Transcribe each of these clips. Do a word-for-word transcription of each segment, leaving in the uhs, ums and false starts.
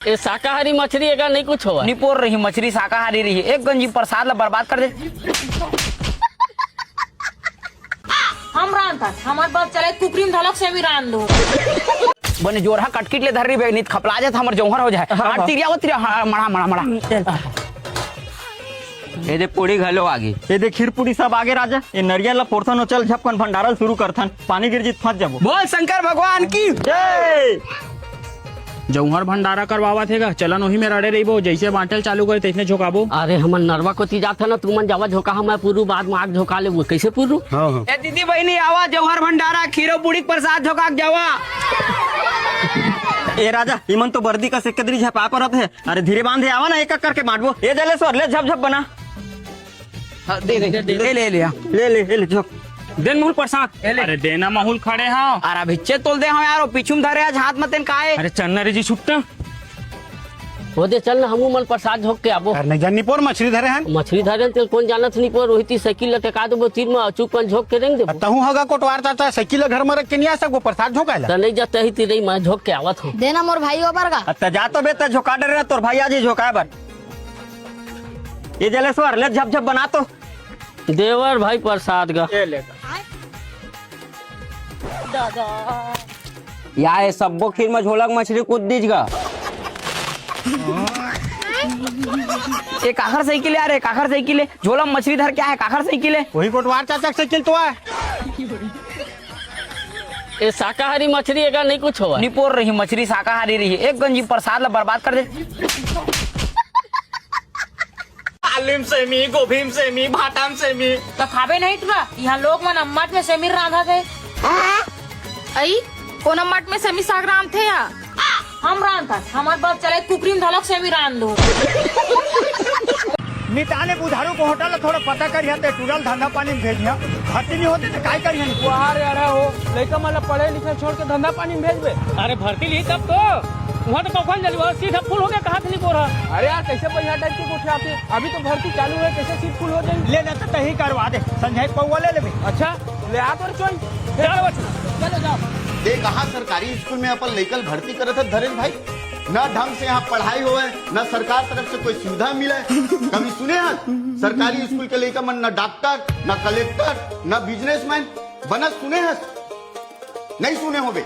ए शाकाहारी मछरी, एगा नहीं कुछ होवय। निपोर रही मछरी, शाकाहारी रही। एक गंजी प्रसाद ला बर्बाद कर दे। हम रांधत, हमर बस चले कुकरी में धलक सेमी रांध दो। बने जोरहा कटकिट ले धर रही बे, नित खपला जात हमर जौहर हो जाए। हाँ, हाँ। तिरिया वो तिरिया, हाँ, मड़ा, मड़ा, मड़ा। ए दे पूड़ी घलो आगे। ए दे खीर पूड़ी सब आगे राजा। ए नरियल ला फोड़थन, चल झपकन भंडारा ल शुरू करथन। पानी गिर जीत फंस जाबो। बोल शंकर भगवान की जय। जौहर भंडारा करवावत हे गा, चलन ओही में रड़े रहिबो, जइसे बांटे ल चालू करे तइसने झोंकाबो। अरे हमन नरवा कोती जाथन ना, तुमन जावा झोंका, हमन पुरू बाद में आग झोंका लेबो, कइसे पुरू? हाँ, हाँ। ए दीदी बहिनी आवा, जौहर भंडारा खीरो पूड़ी के प्रसाद झोंका के जावा। ए राजा, इमन तो बरदी कस एक कदरी झपा परत हे। अरे धीरे बांधे आवा ना, एक एक करके बांटबो। ए जलेश्वर, ले झप झप बना। हाँ, दे, दे, दे, ले, ले, ले, हाँ। ले, ले, ले, ले, झोंक। देन माहुल प्रसाद। ए, ले। अरे देना माहुल खड़े हाँ। अरे भिच्चे तोल दे हाँ यार, वो पीछू में धरे आज हाथ में तेन काए। अरे चन्ना रे जी छुट्टा। वो दे चल ना, हमू मन प्रसाद झोंक के आबो। अरे नहीं जान निपोर मछली धरे हन। मछली धरे हन, तेल कौन जानत निपोर, वही ती साइकिल लटका देबो तीर में, चुप कन झोंक के रेंग देबो। तहू हगा कोटवार चाचा, साइकिल घर में रख के नहीं आ सकबो, प्रसाद झोंकाए ला। त नहीं जाते ही ती रही, मैं झोंक के आवत हूँ। देना मोर भाई ओबर गा। त जा तो बे, त झोंका डरे रहा, तोर भाई आज ही झोंकाए बर। ए जलेश्वर, ले झप झप बना तो। देवर भाई प्रसाद गा। ए ले। दादा। या ए सब्बो खीर में झोलक मछली कूद दीज गा। ए काखर साइकिल यार, ए काखर साइकिल है? झोला में मछली धर के आए, काखर साइकिल है? वही कोटवार चाचा के साइकिल तो है। ए शाकाहारी मछली एगा नहीं कुछ होवय। निपोर रही मछली, शाकाहारी रही। एक गंजी प्रसाद ला बर्बाद कर दे। आलू में सेमी, गोभी में सेमी, भाटा में सेमी। त खाबे नहीं टुरा, यहाँ लोग मन अम्मट में सेमी रांधत हे। अई, कोन अम्मट में सेमी साग रांधथे या? हम रांधत, हमर बाप चले कुकरी में धलक सेमी रांध दो। मिताने बुधारू को होटल ला थोड़ा पता करिया ते टूरल धंधा पानी में भेजिया। भर्ती नहीं होते तो काय करिया नहीं? वाह रे, अरे हो, लइका मन ला पढ़े लिखे छोड़ के धंधा पानी में भेजबे। अरे भर्ती ली तब तो, वहाँ तो कौन जली, वहाँ सीधा फुल हो गया, कहाँ से नहीं बोल रहा? अरे यार, कैसे बढ़िया टाइप के गोठियाथे? अभी तो भर्ती चालू है, कैसे सीट फुल हो जाएगी? ले ना तो तही करवा दे, संजय पौवा ले लेबे। अच्छा, ले आ तोर चोई। चलो बच्चा। चलो जाओ। देख, कहाँ सरकारी स्कूल में अपन लइका ल भर्ती करत हस धरेन भाई, न ढंग से यहाँ पढ़ाई होवय, न सरकार तरफ से कोई सुविधा मिले। कभी सुने हस सरकारी स्कूल के लइका मन न डॉक्टर, न कलेक्टर, न बिजनेसमैन बनत सुने हस? नहीं सुने होबे।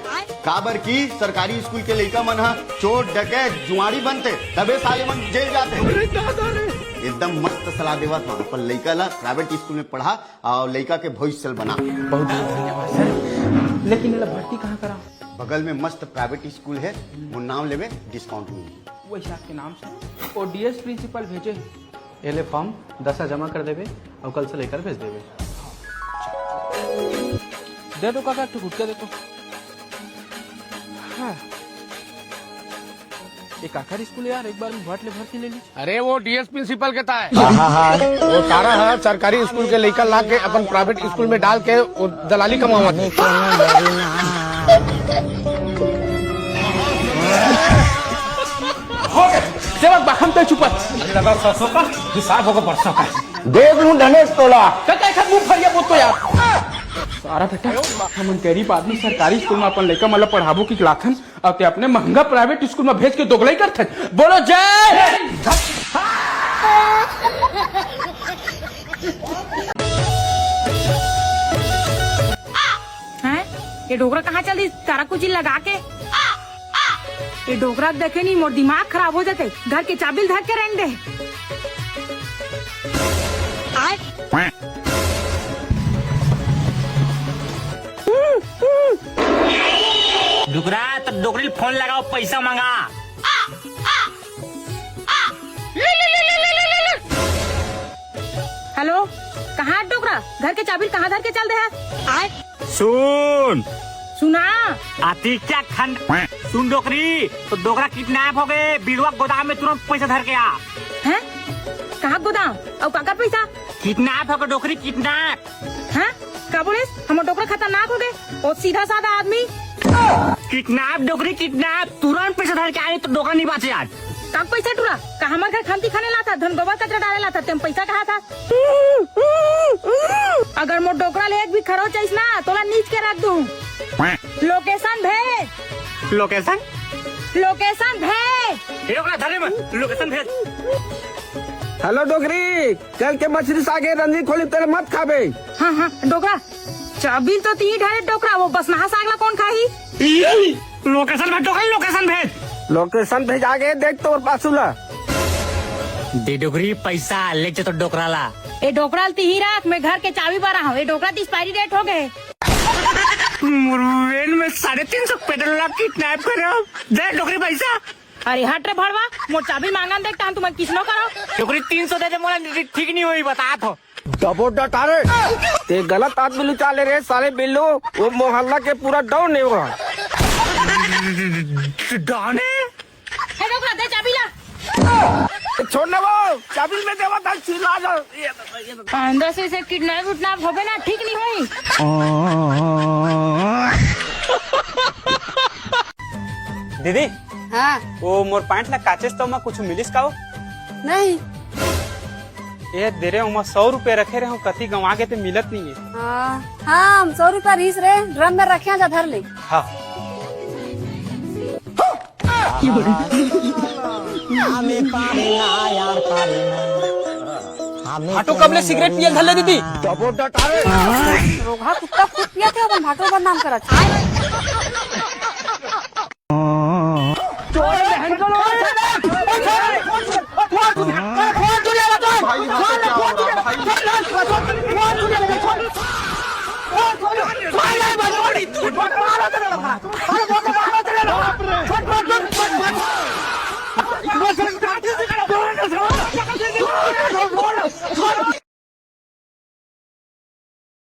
काबर कि सरकारी स्कूल के लइका मन ह चोर, डकैत, जुआड़ी बनथे, तभे साले मन जेल जाथे। एकदम मस्त सलाह देवत हंव, अपन लइका ला प्राइवेट स्कूल में पढ़ा अउ लइका के भविष्य ल बना। बहुत बहुत धन्यवाद सर, लेकिन एला भर्ती कहाँ करा? बगल में मस्त प्राइवेट स्कूल हे, वो नाम लेवे, डिस्काउंट मिलही। वो हिसाब के नाम से वो डीएस प्रिंसिपल भेजे। ये ले फॉर्म, दस हजार जमा कर देबे अउ कल से लइका ल भेज देबे। दे दो काका, एक ठो गुटखा दे तो। हाँ। ये काकर स्कूल हे यार, एक बार में भट ले भर्ती ले ली। अरे वो डीएस प्रिंसिपल के ताय। हाँ, हाँ, हाँ। वो तारा ह सरकारी स्कूल के लइका ला के अपन प्राइवेट स्कूल में डाल के वो दलाली कमावत हे। हो गए, सेवक बा, हम तो चुपत। लगा सरसों का, हिसाब होगा बरसों का। देख लूं धनेश तोला। काका, एक हाथ मुंह फरिया बोल तो यार। सारा बेटा, हमन गरीब आदमी सरकारी स्कूल में अपन लइका मन ला पढ़ाबो कि लाथन, अउ ते अपने महंगा प्राइवेट स्कूल में भेज के दोगलई करथन। बोलो जय हिंद। हैं? ये डोकरा कहाँ चल दिस? तारा कुची लगा के। ये डोकरा देखे नहीं, मोर दिमाग खराब हो जाथे। घर के चाबी ल धर के रेंग दे। आय। डोकरा, तो डोकरी ल फोन लगाओ, पैसा मंगा। हेलो, कहाँ हे डोकरा? घर के चाबी ल कहाँ धर के चल दे हे? आय। सुन। सुना। अति क्या खंड। सुन डोकरी, तो डोकरा किडनैप हो गए, बिड़वा गोदाम में तुरंत पैसा धर के आ। हैं? कहाँ गोदाम? अउ काकर पैसा? किडनैप हो गए डोकरी, किडनैप। हैं? का बोलिस? हमर डोकरा खतरनाक हो गए। वो सीधा साधा आदमी। किडनैप डोकरी, किडनैप। तुरंत पैसा धर के आए, तो डोकरा नहीं बाचे आज। का पैसा टुरा? का हमर घर खंती खाने लाथा, धन गोबर कचरा डाले लाथा, तेम पैसा कहा था? अगर मोर डोकरा ले एक भी खरोच आइस ना, तोला नीच के रख दूं। लोकेशन भेज। लोकेशन? लोकेशन भेज। ये डोकरा धरे में लोकेशन भेज। हेलो डोकरी, कल के मछरी सागे रंजी खोली तेरे मत खाबे। हाँ हाँ डोकरा, चाबी तो ती ढारे डोकरा, वो बसनहा साग ला कौन खाही? लोकेशन भेज डोकरा, लोकेशन भेज। लोकेशन भेजा गे, देख तोर पासू ला। दे डोकरी पैसा, ले जा तो डोकरा ला। ए डोकरा ल तिही रख, मैं घर के चाबी बरा हूँ। ए डोकरा त एक्सपायरी डेट हो गए। मुरवेन में साढ़े तीन सौ पेट्रोल ला किडनैप करे हो। दे डोकरी पैसा। अरे हट रे भड़वा, मोर चाबी मांगन देख, तहन तुमन किसनो करो। डोकरी तीन सौ दे दे मोला, ठीक नहीं होई, बतात हो। दबो डटारे। ते गलत आदमी लुचा ले रे साले बिल्लू, वो मोहल्ला के पूरा डॉन है वो। डॉन है? हे डोकरा, दे चाबी ला। छोड़ ना वो, चाबी में देवा था, चिल्ला जा। ये तो, ये तो। आइंदा से इसे किडनैप उडनैप होबे ना, ठीक नहीं होई। दीदी, हाँ। वो मोर पैंट ला काचेस तो मैं कुछ मिलिस का हो? नहीं। ए दे रे, ओमा सौ रुपये रखे रहे हो, कति गंवा गे ते मिलत नहीं है। हाँ, हाँ, हम सौ रुपया रहीस रे, ड्रम में रखे जा, धर ले। हाँ। भाटो कब ले सिगरेट पियल धर ले दीदी? रोगहा कुत्ता खुद पिया थे, अपन भाटो बदनाम करत।